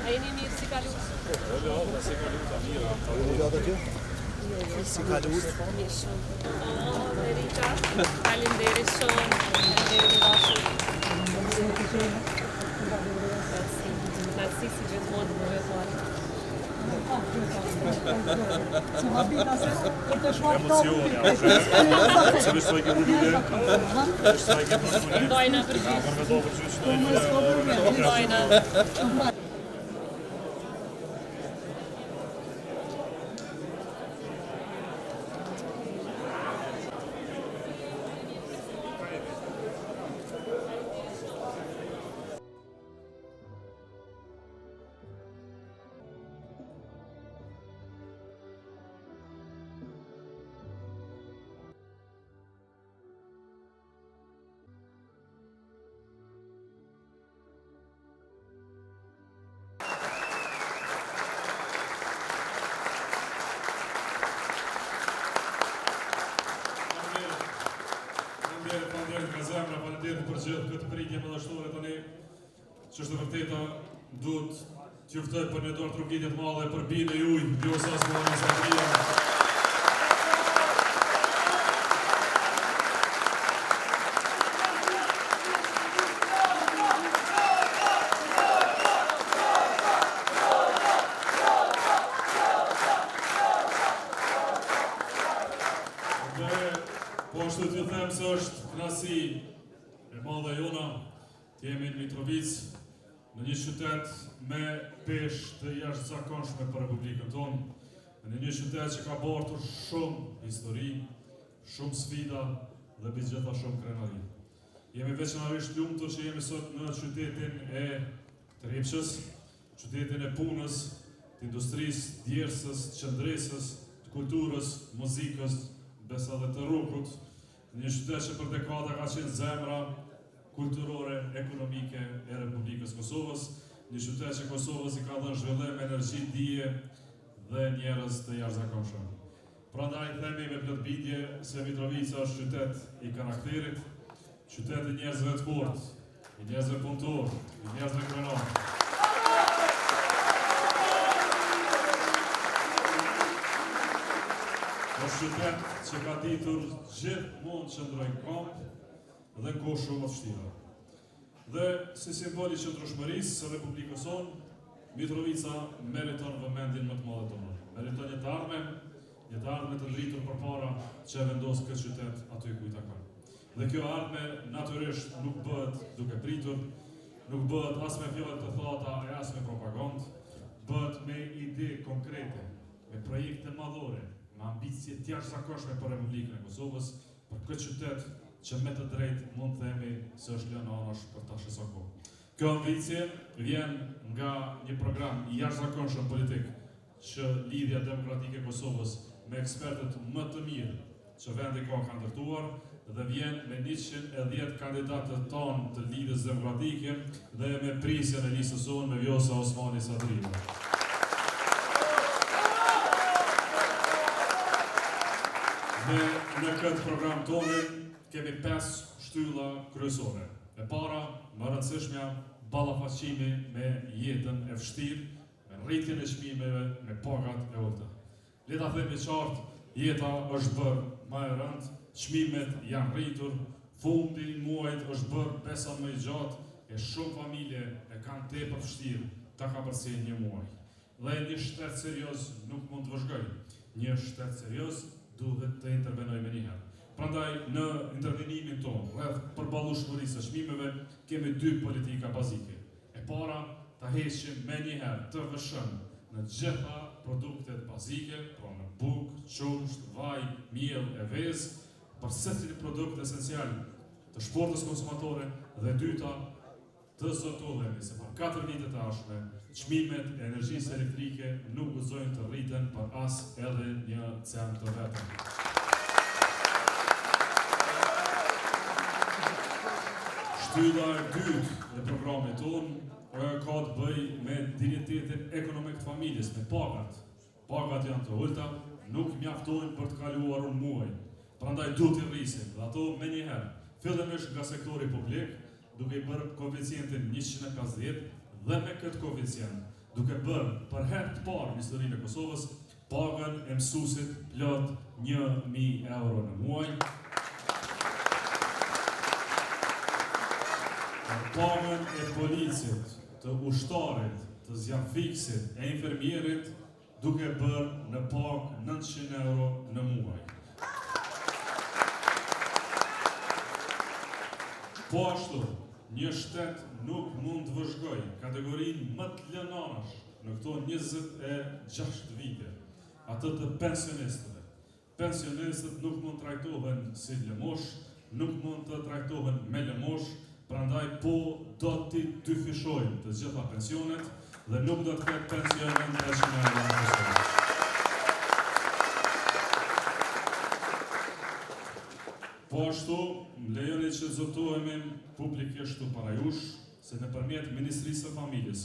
A jeni mirë si kalut? Si kalut, a mirë. Si kalut? Mirë shumë. O, Merita, faleminderit shumë. Faleminderit i dashur. Kënaqësi si gjithmonë të gjithmonë. Emocione, a është? Se veç sa i ke lule, veç sa i ke lule. Ndojna për gjysë. Për me do për gjysë, Ndojna. Faleminderit, faleminderit nga zemra, faleminderit për gjithë këtë pritje madhështore tani. Që është e vërteta, duhet t'ju ftoj për një duartrokitje të madhe për bijën e juj, Vjosa Osmani Sadriu. Dhe po ashtu t'ju them se është kënaqësi e madhe jona Të jemi në Mitrovicë, në një qytet me peshë të jashtëzakonshme për Republikën tonë, në një qytet që ka bartur shumë histori, shumë sfida dhe mbi gjitha shumë krenari. Jemi veçanërisht lumtur që jemi sot në qytetin e Trepçës, qytetin e punës, të industrisë, djersës, qëndresës, të kulturës, muzikës, besa dhe të rokut, Një qytet që për dekada ka qenë zemra kulturore, ekonomike e Republikës Kosovës, një qytet që Kosovës i ka dhënë zhvillim, energji, dije dhe njerëz të jashtëzakonshëm. Prandaj themi me plot bindje se Mitrovica është qytet i karakterit, qytet i njerëzve të fortë, I njerëzve punëtorë, i njerëzve krenarë. Është qytet që ka ditur gjithmonë të qëndrojë në këmbë dhe në kohë shumë të vështira. Dhe si simbol i qëndrueshmërisë së Republikës sonë, Mitrovica meriton vëmendjen më të madhe tonë. Meriton një të ardhme, një të ardhme të ndritur përpara që e vendos këtë qytet aty ku i takon. Dhe kjo ardhme natyrisht nuk bëhet duke pritur, nuk bëhet as me fjalë të thata e as me propagandë, bëhet me ide konkrete, me projekte madhore, me ambicie të jashtëzakonshme për Republikën e Kosovës, për këtë qytet që me të drejtë mund të themi se është lënë anash për tash e sa kohë. Kjo ambicie vjen nga një program i jashtëzakonshëm politik që Lidhja Demokratike e Kosovës me ekspertët më të mirë që vendi ka ka ndërtuar dhe vjen me 110 kandidatët tanë të Lidhjes Demokratike dhe me prijësen e listës sonë me Vjosa Osmani Sadriu. Dhe në këtë program tonin kemi 5 shtylla kryesore. E para, më rëndësishmja, ballafaqimi me jetën e vështirë, me rritjen e çmimeve, me pagat e ulëta. Le ta themi qartë, jeta është bërë më e rëndë, çmimet janë rritur, fundi i muajit është bërë besa më i gjatë e shumë familje e kanë tepër vështirë ta kapërcejnë një muaj. Dhe një shtet serioz nuk mund të vëzhgojë. Një shtet serioz duhet të intervenojë menjëherë. Prandaj në intervenimin tonë rreth përballueshmërisë së çmimeve kemi dy politika bazike. E para, ta heqim menjëherë TVSH-në në gjitha produktet bazike, pra në bukë, qumësht, vaj, miell e vezë, për secilin produkt esencial të shportës konsumatore dhe e dyta, të zotohemi se për 4 vitet e ardhshme çmimet e energjisë elektrike nuk guxojnë të rriten për as edhe një cent të vetëm. Shtylla e dytë e programit tonë ka të bëjë me dinjitetin ekonomik të familjes, me pagat. Pagat janë të ulëta, nuk mjaftojnë për të kaluar un muaj. Prandaj duhet t'i rrisim dhe ato menjëherë, fillimisht nga sektori publik. duke i bërë koeficientin 150 dhe me këtë koeficient, duke bërë për herë të parë në historinë e Kosovës pagën e mësuesit plot 1000 euro në muaj. Pagën e policit, të ushtarit, të zjarrfikësit, e infermierit, duke bërë në pagë 900 euro në muaj. Po ashtu, një shtet nuk mund të vëzhgojë kategorinë më të lënë anash në këto 26 vite, atë të pensionistëve. Pensionistët nuk mund trajtohen si lëmosh, nuk mund të trajtohen me lëmosh, prandaj po do t'i dyfishojmë të gjitha pensionet dhe nuk do të ketë pension nën 300 euro në Kosovë. Po ashtu, më lejoni që zotohemi publikisht këtu para jush, se nëpërmjet Ministrisë së Familjes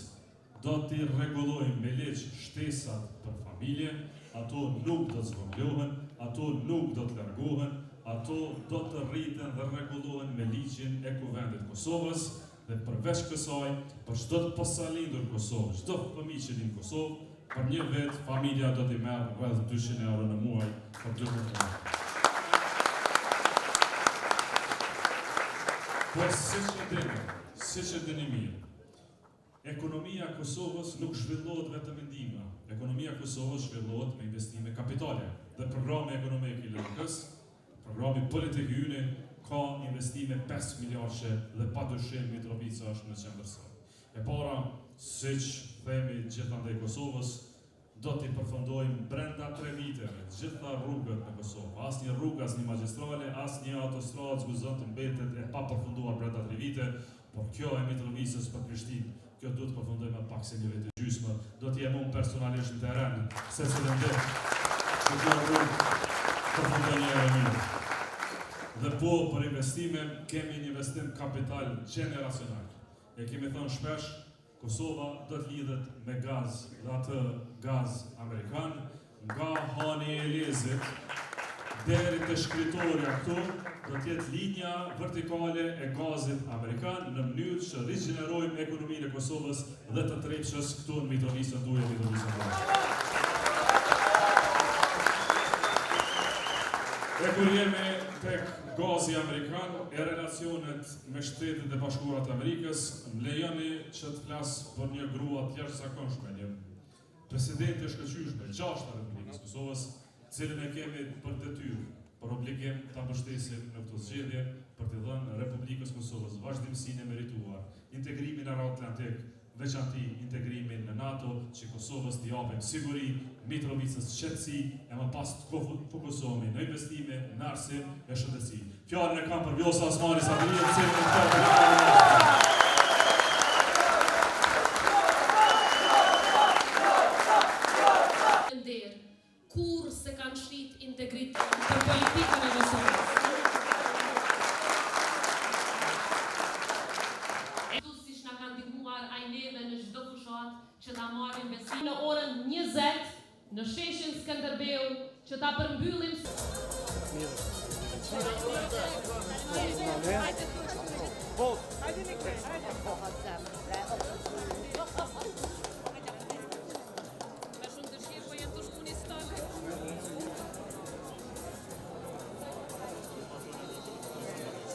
do t'i rregullojmë me ligj shtesat për familje, ato nuk do të zvogëlohen, ato nuk do të largohen, ato do të rriten dhe rregullohen me ligjin e Kuvendit të Kosovës dhe përveç kësaj, për çdo të posalindur në Kosovë, çdo fëmijë që lind në Kosovë, për një vit familja do t'i merr rreth 200 euro në muaj për 12 muaj. Po siç e dini, siç e dini mirë, Ekonomia e Kosovës nuk zhvillohet vetëm me ndihma. Ekonomia e Kosovës zhvillohet me investime kapitale. Dhe programi ekonomik i LDK-së, programi politik i yni ka investime 5 miliardëshe dhe padyshim Mitrovica është në qendër saj. E para, siç themi gjithandej Kosovës, do t'i përfundojmë brenda 3 viteve gjitha rrugët në Kosovë. Asnjë rrugë, asnjë magjistrale, asnjë autostradë s'guxon të mbetet e papërfunduar brenda 3 vite, por kjo e Mitrovicës për Prishtinë, kjo duhet të përfundojë më pak se një vit e gjysmë. Do të jem unë personalisht në terren, secilën ditë, që kjo rrugë përfundojë një herë e mirë. Dhe po për investime, kemi një investim kapital gjeneracional. E kemi thënë shpesh, Kosova do të lidhet me gaz dhe atë gaz amerikan nga Hani i Elezit deri te shkritorja këtu do të jetë linja vertikale e gazit amerikan në mënyrë që rigjenerojmë ekonominë e Kosovës dhe të Trepçës këtu në Mitrovicën tuaj e Mitrovicën tonë. E kur jemi tek gazi amerikan e relacionet me Shtetet e Bashkuara të Amerikës, më lejoni që të flas për një grua të jashtëzakonshme, një presidente e shkëlqyeshme, gjashtë të Republikës së Kosovës, cilën e kemi për detyrë, për obligim ta mbështesim në këto zgjedhje për t'i dhënë Republikës së Kosovës vazhdimësinë e merituar, integrimin euroatlantik, veçanti integrimin në NATO, që Kosovës t'i japim siguri, Mitrovicës qetësi, e më pas të fokusohemi në investime, në arsim e shëndetësi. Fjalën e kam për Vjosa Osmani Sadriu, cilën e ftoj të Nder, kurrë s'e kanë shit integritet për politikën e Kosovës. Ashtu siç na ka ndihmuar ai neve në çdo fushatë që ta marrim besimin në orën 20 në sheshin Skënderbeu që ta përmbyllim Hajde.